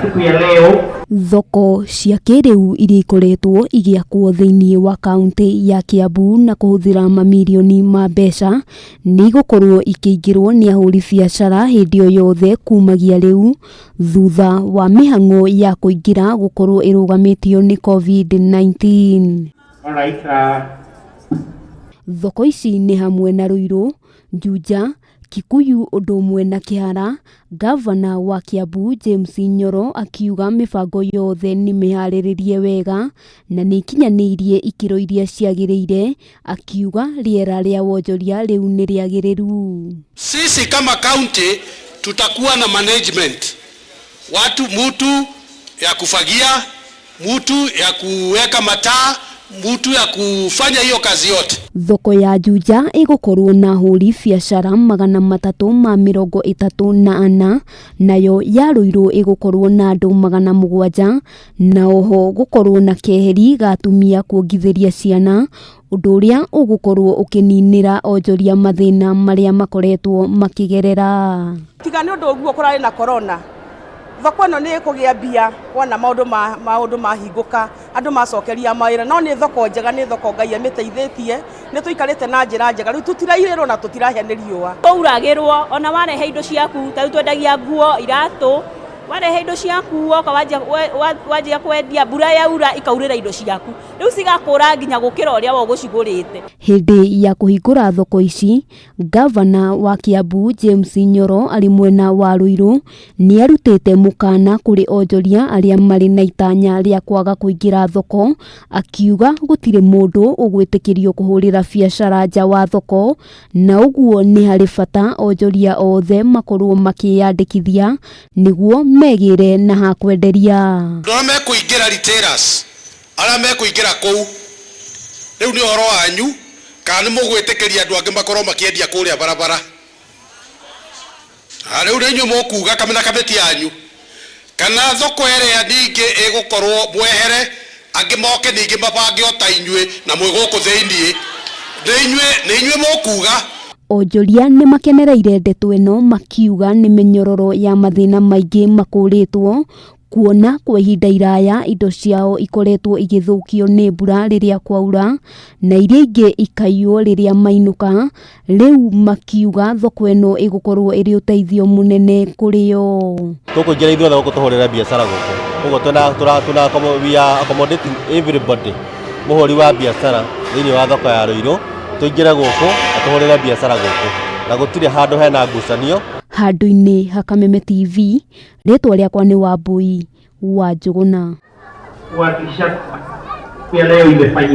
Siku ya leo. Thoko cia kĩrĩu iria ikoretwo igĩakwo thĩinĩ wa kaunti ya Kiambu na kũhũthĩra mamirioni ma mbeca nĩ igũkorwo ikĩingĩrwo nĩ ahũri biacara hĩndĩ o yothe kumagia rĩu, thutha wa mĩhang'o ya kũingĩra gũkorwo ĩrũgamĩtio nĩ COVID-19. All right, Thoko ici nĩ hamwe na Ruiru, Juja, Kikuyu ũndũ ũmwe na Kĩhara. Gavana wa Kiambu James Nyoro akiuga mĩbango yothe nĩ mĩharĩrĩrie wega na nĩ ikinyanĩirie ikĩro iria ciagĩrĩire, akiuga rĩera rĩa wonjoria rĩu nĩ rĩagĩrĩru. Sisi kama county tutakuwa na management, watu mutu ya kufagia, mutu ya kuweka mataa, mutu ya kufanya hiyo kazi yote. Thoko ya Juja ĩgũkorwo na ahũri biacara 334, nayo ya Ruiru ĩgũkorwo na andũ 700, na oho gũkorwo na keheri ga atumia kuongithĩria ciana, ũndũ ũrĩa ũgũkorwo ũkĩninĩra onjoria mathĩna marĩa makoretwo makĩgerera. Tiga nĩ ũndũ ũguo kũrarĩ na corona, thoko ĩno nĩ ĩkũgĩa mbia wona maũndũ mahingũka, andũ macokeria mawĩra. No nĩ thoko njega, nĩ thoko Ngai amĩteithĩtie, nĩ tũikarĩte na njĩra njega, rĩu tũtirairĩrwo na tũtirahĩa nĩ riũa. Tũuragĩrwo ona warehe indo ciaku, ta rĩu twendagia nguo, iratũ, warehe indo ciaku woka wanjia kwendia, mbura yaura ikaurĩra indo ciaku, rĩu cigakũra nginya gũkĩra ũrĩa we ũgũcigũrĩte. Hĩndĩ ya kũhingũra thoko ici, gavana wa Kiambu James Nyoro arĩ mwena wa Ruiru nĩ arutĩte mũkana kũrĩ onjoria arĩa marĩ na itanya rĩa kwaga kũingĩra thoko, akiuga gũtirĩ mũndũ ũgwĩtĩkĩrio kũhũrĩra biacara nja wa thoko, na ũguo nĩ harĩ bata onjoria othe makorwo makĩyandĩkithia nĩguo megĩre na ha kwenderia. Andũ arĩa mekũingĩra, retailers arĩa mekũingĩra kũu, rĩu nĩ ũhoro wanyu kana nĩ mũgwĩtĩkĩria andũ angĩ makorwo makĩendia kũrĩa barabara. Rĩu nĩ inyuĩ mũkuga na kamĩtĩ yanyu kana thoko ĩrĩa ningĩ ĩgũkorwo mwehere, angĩ moke ningĩ mabange o ta inyuĩ na mwĩ gũkũ thĩiniĩ. Nĩ inyuĩ mũkuga. Onjoria nĩ makenereire ndeto ĩno, makiuga nĩ mĩnyororo ya mathĩna maingĩ makũrĩtwo, kuona kwa ihinda iraya indo ciao ikoretwo igĩthũkio nĩ mbura rĩrĩa kwaura na iria ingĩ ikaiywo rĩrĩa mainũka. Rĩu makiuga thoko ĩno ĩgũkorwo ĩrĩ ũteithio mũnene kũrĩ o. Tũkũingĩra ithuothe gũkũ tũhũrĩre biacara gũkũ, koguo tũna we are accommodating everybody, mũhũri wa biacara thĩinĩ wa thoko ya Ruiru, tũingĩre gũkũ na tũhũrĩre biacara gũkũ na gũtirĩ handũ hena ngucanio. Handũ-inĩ ha Kameme TV, rĩtwa rĩakwa nĩ Wambui wa Njũgũna. Kuhakikisha ya leo imefanyika.